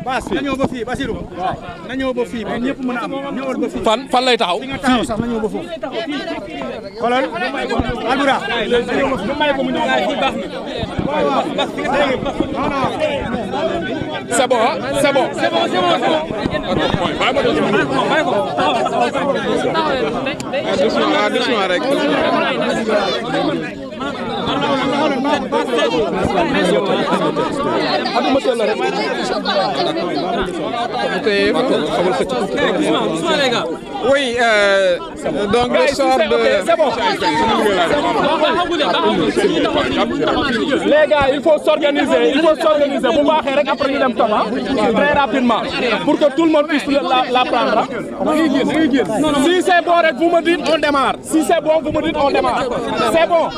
baas fi na ñëw ba fii Basirou na ñëw ba fii ba ñëpp mën a am ñëwal ba fii fan lay taxaw fi nga taxaw sax na ñëw ba foofu xoolal Alboura ñu may ko mu ñëw fii baax na c'est bon c'est bon doucement rek oui donc le sort de les gars il faut s'organiser bu baaxee rek après ñu dem Toma très rapidement pour que tout le monde puisse la prendre. Si c'est bon rek vous me dites on démarre si c'est bon vous me dites on démarre c'est bon.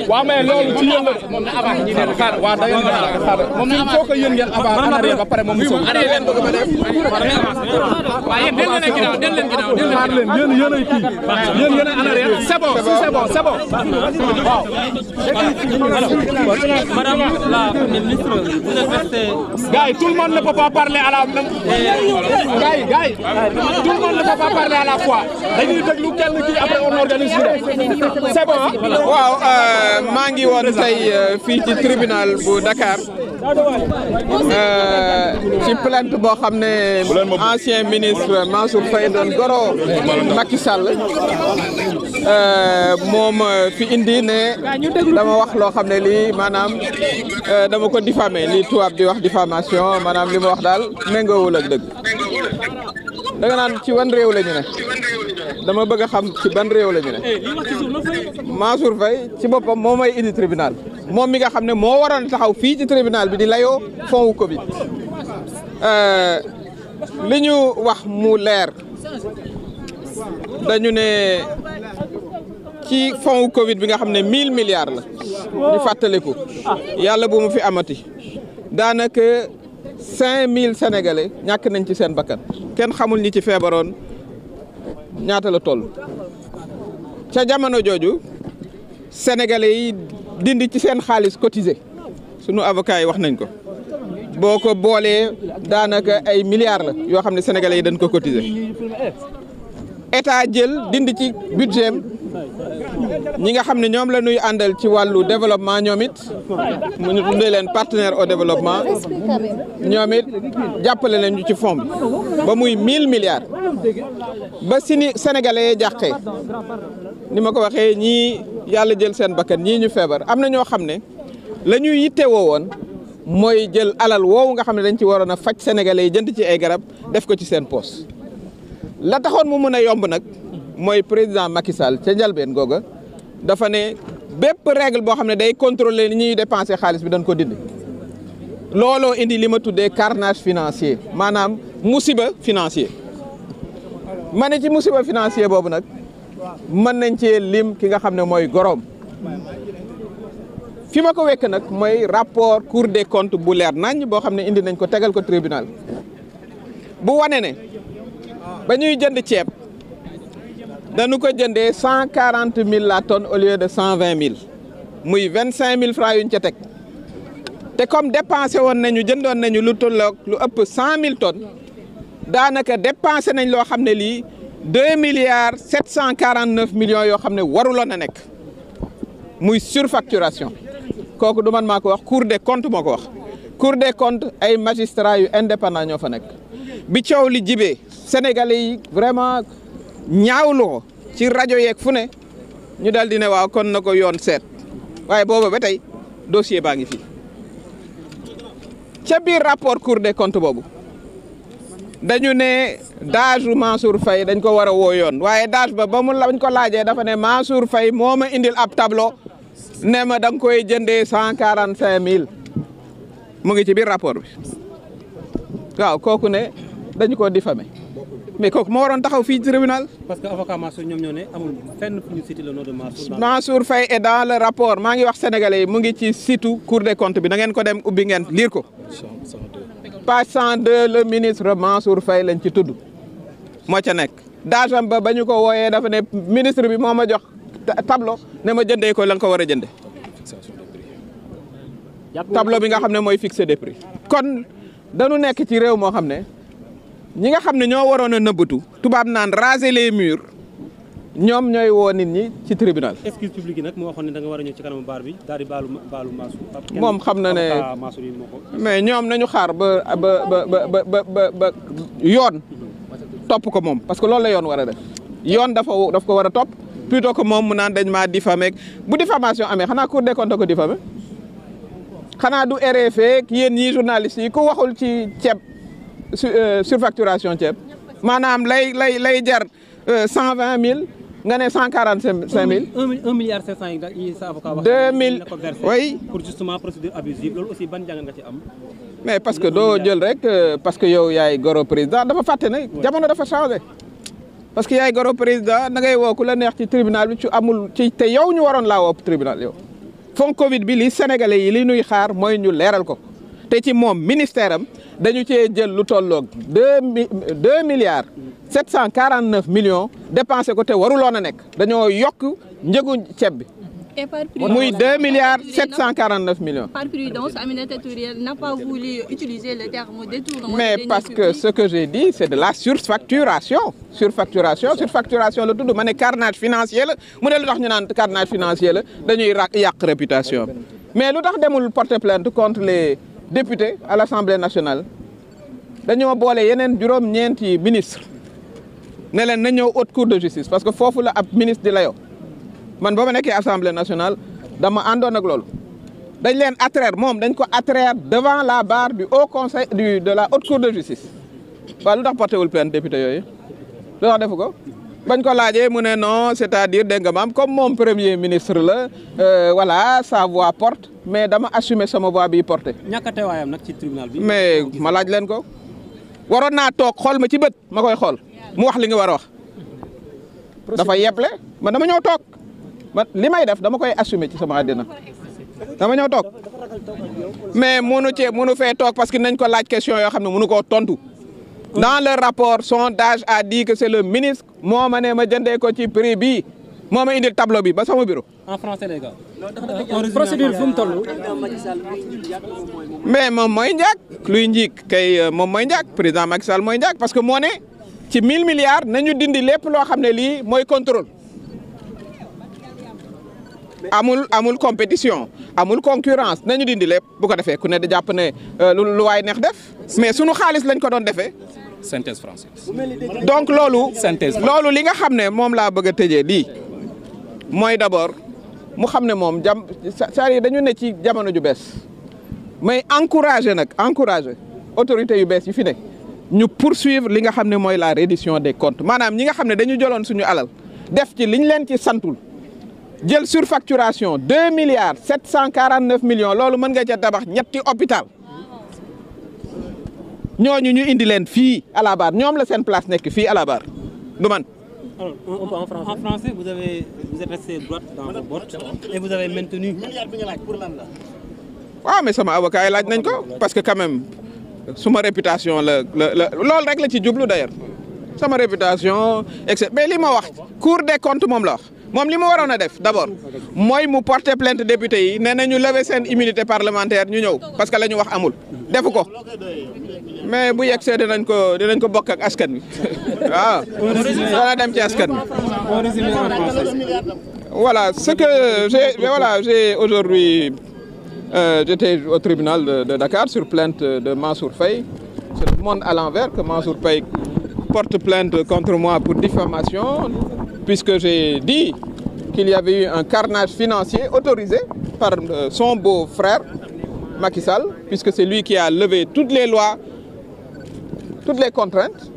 waaw mais loolu ci yéen la moom na avant ñi ne xaar waaw da ngeen xaar moom il faut que yéen ngeen avant en arrière ba pare moom mu soog arrière leen bëgg ma def waaye yéen del leen ginnaaw xaar leen yéen ay kii yéen en arrière c'est bon si c'est bon waaw Madame la ministre, vous êtes restée... Gars, tout le monde ne peut pas parler à la même... Gars, tout le monde ne peut pas parler à la fois. Dañuy déglu kenn ki après on organise c'est bon. waaw maa ngi woon tey fii ci tribunal bu Dakar ci plainte boo xam ne ancien ministre Mansour Faye doon goro Macky Sall moom fi indi ne dama wax loo xam ne lii maanaam dama ko diffamé lii tubaab di wax diffamation maanaam li ma wax daal méngoowul ak dëgg da nga naan ci wan réew la ñu ne dama bëgg a xam ci ban réew la ñu ne Mansour Faye ci boppam moo may indi tribunal moom mi nga xam ne moo waroon taxaw fii ci tribunal bi di layoo fond wu Covid li ñu wax mu leer dañu ne ci fond wu Covid bi nga xam ne 1000 milliards la ñu fàttaliku yàlla bu mu fi amati daanaka 5000 sénégalais ñàkk nañ ci seen bakkan kenn xamul ñi ci feebaroon ñaata la toll ca jamono jooju sénégalais yi dindi ci seen xaalis cotisé sunu avocat yi wax nañ ko boo ko boolee daanaka ay milliards la yoo xam ne sénégalais yi dañ ko cotisé état jël dindi ci budget ñi nga xam ne ñoom la ñuy àndal ci wàllu développement ñoom it mu ñu tuddee leen partenaire au développement ñoom it jàppale leen ñu ci fond bi ba muy 1000 milliards ba si ni sénégalais yi jàqee ni ma ko waxee ñii yàlla jël seen bakkan ñii ñu feebar am na ñoo xam ne la ñuy yittewoo woon mooy jël alal woowu nga xam ne dañ ci waroon a faj sénégalais yi jënd ci ay garab def ko ci seen poos la taxoon mu mën a yomb nag mooy président Macky Sall ca njalbeen googa dafa ne bépp règle boo xam ne day contrôler ni ñuy dépenser xaalis bi dañ ko dindi looloo indi li ma tuddee carnage financier maanaam musiba financier ma ne ci musiba financier boobu nag mën nañ cee lim ki nga xam ne mooy goroom fi ma ko wekk nag mooy rapport Cour des comptes bu leer nañ boo xam ne indi nañ ko tegal ko tribunal bu wane ne ba ñuy jënd ceeb dañu ko jëndee 140 000 la tonne au lieu de 120 000 muy 25 000 francs yuñ ca teg te comme dépensé woon nañu jëndoon nañu lu tolloog lu ëpp 100 000 tonnes daanaka dépensé nañ loo xam ne lii 2 milliards 749 millions yoo xam ne waruloon a nekk muy surfacturation kooku du man maa ko wax Cour des comptes moo ko wax Cour des comptes ay magistrats yu indépendant ñoo fa nekk bi coow li jibee sénégalais yi vraiment ñaawlu ko ci rajo yeeg fu ne ñu daal di ne waaw kon na ko yoon seet waaye booba ba tey dossier baa ngi fii ca biir rapport Cour des comptes boobu dañu ne daaju Mansour Faye dañ ko war a woo yoon waaye daaj ba mu lañ ko laajee dafa ne Mansour Faye moo ma indil ab tableau ne ma da nga koy jëndee 145 000 mu ngi ci biir rapport bi waaw kooku ne dañu ko diffamé mais kooku moo waroon taxaw fii tribunal. parce que avocat Mansour ñoom ñoo ne amul fenn fu ñu cité le nom de Mansour. Mansour Faye est dans le rapport maa ngi wax sénégalais yi mu ngi ci site Cour des comptes bi da ngeen ko dem ubbi ngeen lire ko. page 102 le ministre Mansour Faye lañ ci tudd moo ca nekk. daajam ba ñu ko wooyee dafa ne ministre bi moo ma jox tableau ne ma jëndee ko la nga ko war a jënde tableau bi nga xam ne mooy fixer des prix. kon dañu nekk ci réew moo xam ne ñi nga xam ne ñoo waroon a nëbbatu tubaab naan raser les murs ñoom ñooy woo nit ñi ci tribunal. excuse publique yi nag moo waxoon ne da nga war a ñëw ci kanamu baar bi daal di baalu maasu. moom xam na ne mais ñoom nañu xaar ba yoon topp ko moom parce que loolu la yoon war a def yoon daf ko war a topp plutôt que moom mu naan dañ maa diffamé bu diffamation amee xanaa Cour des comptes ko diffamé xanaa du RFI yéen ñii journalistes yi ku waxul ci ceeb surfacturation ceeb maanaam lay jar 120 000 nga ne 145 000. 1 milliard 500 yi sa avocat wax. 2000 oui. pour justement procédure abusive loolu aussi ban jàng nga ci am. mais parce que doo jël rek parce que yow yaay goro président dafa fàtte ne jamono dafa changé parce que yaay goro président da ngay woo ku la neex ci tribunal bi ci amul ci te yow ñu waroon laa woo tribunal yow. fonds Covid bi li Sénégalais yi li nuy xaar mooy ñu leeral ko te ci moom ministère am dañu cee jël lu tolloog 2 milliards 749 millions dépensé ko te waruloon a nekk dañoo yokk njëgu ceeb bi. Et par muy 2 milliards 749 millions. Par prudence, Aminata Touré n'a pas voulu utiliser le terme détournement. Mais parce que ce que j'ai dit, c'est de la surfacturation. Surfacturation la tudd ma ne carnage financier la mu ne lu tax ñu naan carnage financier la dañuy yàq réputation mais lu tax demul porter plainte contre les députés à l'Assemblée nationale dañoo boole yeneen juróom-ñeenti ministre ne leen na ñëw haute cour de justice parce que foofu la ab ministre di layoo man ba ma nekkee Assemblée nationale dama àndoon ak loolu dañ leen attraire moom dañ ko attraire devant la barre du haut conseil de la haute cour de justice waaw lu tax porté wul plainte député yooyu lu tax defu ko bañ ko laajee mu ne non c'est-à-dire dégg nga maam comme moom premier ministre la voilà sa voix porte mais dama assumer sama voix bi porté. ñàkk a teewaayam nag ci tribunal bi. mais ma laaj leen ko waroon naa toog xool ma ci bët ma koy xool mu wax li nga war a wax dafa yeble man dama ñëw toog. man li may def dama koy assumer ci sama àddina dama ñëw toog mais munu fee toog parce que nañ ko laaj question yoo xam ne munu koo tontu dans le rapport sondage a dit que c'est le ministre moo ma ne ma jëndee ko ci prix bi moo ma indil tableau bi ba sama bureau. en français les gars. procédure fu mu toll. mais moom mooy njaag luy njiig kay moom mooy njaag président Macky Sall mooy njaag parce que moo ne ci 1000 milliards nañu dindi lépp loo xam ne lii mooy contrôle. amul compétition amul concurrence nañu dindi lépp bu ko defee ku ne da jàpp ne lu waay neex def mais sunu xaalis lañ ko doon defee. synthèse française. donc loolu. synthèse loolu li nga xam ne moom laa bëgg a tëjee lii mooy d'abord mu xam ne moom c'est-à-dire dañu ne ci jamono ju bees mais encourager autorités yu bees yi fi ne ñu poursuivre li nga xam ne mooy la reddition des comptes maanaam ñi nga xam ne dañu jëloon suñu alal def ci liñ leen ci santul. jël surfacturation 2 milliards 749 millions loolu mën nga ca tabax ñetti hôpital ñooñu ñu indi leen fii à la barre ñoom la seen place nekk fii à la barre du man. En français vous êtes resté droit dans vos bottes et vous avez maintenu. waaw mais sama avocat yi laaj nañ ko parce que quand même suma réputation la loolu rek la ci jublu d'ailleurs sama réputation mais li ma wax Cour des comptes moom la wax. moom li mu waroon a def d'abord mooy mu porter plainte député yi nee na ñu lever seen immunité parlementaire ñu ñëw parce que la ñu wax amul defu ko mais bu yegsee dinañ ko bokk ak askan wi waaw dana dem ci askan wi. voilà ce que j'ai aujourd'hui j'étais au tribunal de Dakar sur plainte de Mansour Faye. C'est le monde à l'envers que Mansour Faye porte plainte contre moi pour diffamation puisque j'ai dit qu'il y avait eu un carnage financier autorisé par son beau-frère Macky Sall, puisque c'est lui qui a levé toutes les lois, toutes les contraintes